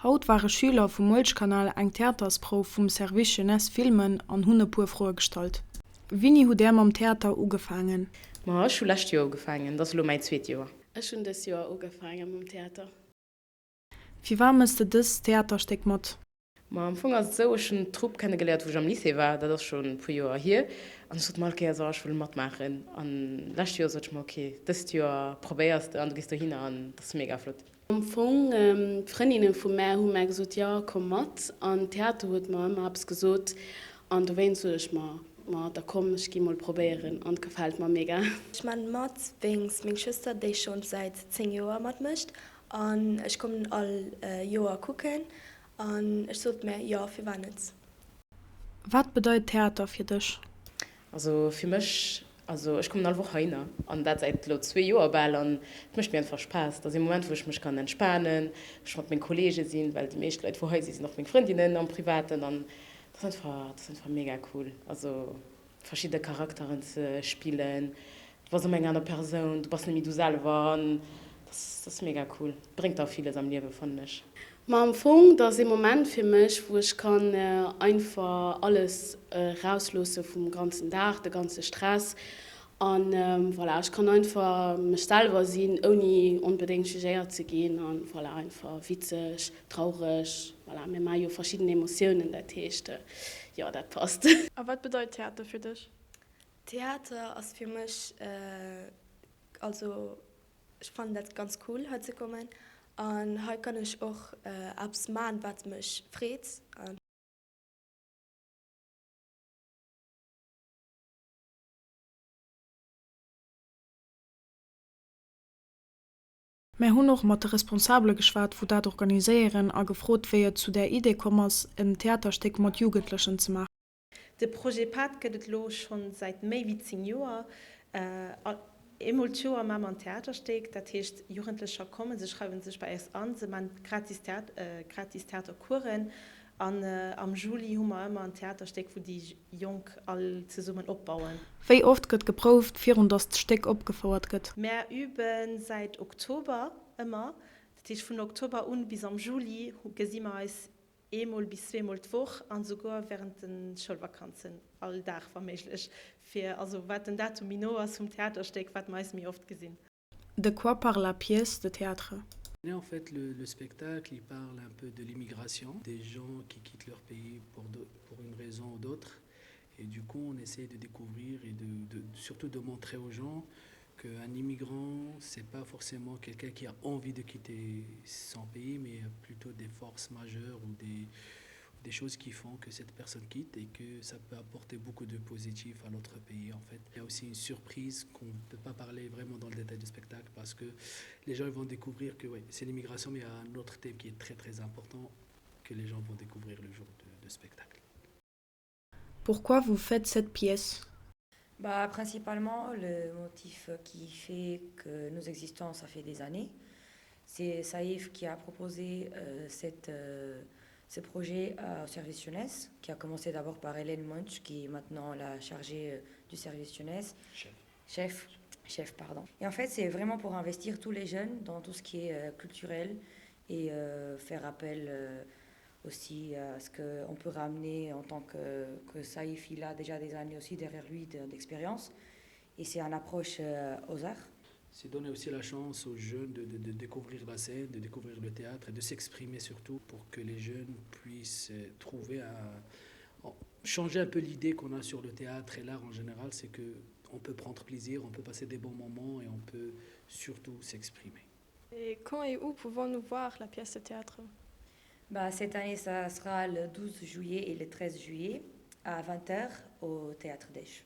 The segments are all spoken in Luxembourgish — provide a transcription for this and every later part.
Haut ware Schüler vum Muelchkanal eng Theatersprouf vum Service Jeunesse filmen an hunn e puer Froe gestallt. Wini hutt Där mam Theater ugefaangen? Ma ech hu lescht Joer ugefaangen, et ass elo mäi zweet Joer. Ech hunn dës Joer ugefaange mam Theater. Firwat mëss de dëst Theaterstéck mat? Ma am Fong ass et esou, ech hunn d'Trupp kennegeléiert wou ech am Lycée war, dat ass schonn e puer Joer hier, an ech sot mer all Kéiers, oh ech wëll matmaachen. An lescht Joer sot ech mer, ok, dëst Joer probéiers de an du gees dohinner an et ass mega flott. Am Fong, d'Frëndinne vu mär hu mär gesot, jo komm mat, an Theater huet mer ëmmer eppes gesot an dowéinst sot ech mer, ma da komm ech gi mol probéieren an et gefält mer mega. Ech man mat wéinst meng Schwëster déi schonn säit 10 Joer matmécht an ech kommen all Joer kucken An ech sot mär, jo, firwat net? Wat bedeit Theater fir dech? Also fir mech, also ech kommen all Woch heihinner an dat säit elo zwee Joer bal an et mécht mir einfach Spaass. Et ass ee Moment wou ech mech kann entspanen, wou ech mat meng Kollege sinn, well déi meescht Leit wou hei sinn, sinn och meng Frëndinnen am Privaten an et ass einfach, et ass einfach mega cool. Also verschidde Charakteren ze spillen, du bass ëmmer eng aner Persoun, du bass net méi du selwer an dat ass mega cool. Bréngt der villes am Liewe fannen ech. Ma am Fong, dat ass ee Moment fir mech, wou ech kann einfach alles erausloosse vum ganzen Dag, de ganze Stress an voilà, ech kann einfach mech selwer sinn, ouni onbedéngt jugéiert ze ginn an voilà, einfach witzeg. Traureg, voilà, mir maache jo verschidden Emotiounen, dat heescht, jo, dat passt. A wat bedeit Theater fir dech? Theater ass fir mech, also ech fannen dat ganz cool hei ze kommen an hei kann ech och eppes man wat mech freet. Mär hunn och mat de Responsabele geschwat, wou dat organiséieren, a gefrot, wéi et zu där Idee komm ass, en Theaterstéck mat Jugendlechen ze maachen. De Projet Patt gëtt et elo schonn säit méi wéi 10 Joer. Eemol d'Joer maache mer en Theaterstéck. Dat heescht, Jugendlecher kommen, se schreiwe sech bei eis an, se maachen gratis gratis Theatercoursen an am Juli hu mer ëmmer en Theaterstéck, wou déi Jonk all zesummen opbauen. Wéi oft gëtt geprouft, virun datt d'Stéck opgefouert gëtt? Mär üben säit Oktober ëmmer. Dat heescht vun Oktober un bis am Juli gesi mer eis eemol bis zweemol d'Woch an esouguer während de Schoulvakanzen all Dag wa méiglech, fir also wat den Datum méi no ass vum Theaterstéck, wat mer eis méi oft gesinn. De quoi parle la pièce de théâtre? En fait, le, le spectacle, il parle un peu de l'immigration, des gens qui quittent leur pays pour, de, pour une raison ou d'autre. Et du coup, on essaie de découvrir et de, de, surtout de montrer aux gens qu'un immigrant, c'est pas forcément quelqu'un qui a envie de quitter son pays, mais plutôt des forces majeures ou des, des choses qui font que cette personne quitte et que ça peut apporter beaucoup de positif à l'autre pays en fait. Il y a aussi une surprise qu'on ne peut pas parler vraiment dans le détail du spectacle parce que les gens vont découvrir que ouais, c'est l'immigration mais il y a un autre thème qui est très très important que les gens vont découvrir le jour de, de spectacle. Pourquoi vous faites cette pièce? Bah, principalement, le motif qui fait que nous existons, ça fait des années. C'est Saïf qui a proposé euh, cette, euh, ce projet au service jeunesse, qui a commencé d'abord par Hélène Munch, qui est maintenant la chargée euh, du service jeunesse. Chef. Chef, chef, pardon. Et en fait, c'est vraiment pour investir tous les jeunes dans tout ce qui est euh, culturel et euh, faire appel euh, aussi à ce qu'on peut ramener en tant que, que Saïf, il a déjà des années aussi derrière lui d'expérience. Et c'est une approche euh, aux arts. C'est donner aussi la chance aux jeunes de, de, de découvrir la scène, de découvrir le théâtre et de s'exprimer surtout pour que les jeunes puissent trouver un, changer un peu l'idée qu'on a sur le théâtre et l'art en général, c'est que on peut prendre plaisir, on peut passer des bons moments et on peut surtout s'exprimer. Et quand et où pouvons-nous voir la pièce de théâtre? Bah, cette année, ça sera le 12 juillet et le 13 juillet à 20h au Théâtre d'Esch.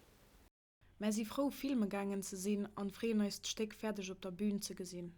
Mär si frou filme gaangen ze sinn an freeën eis d'Stéck fäerdeg op der Bühn ze gesinn.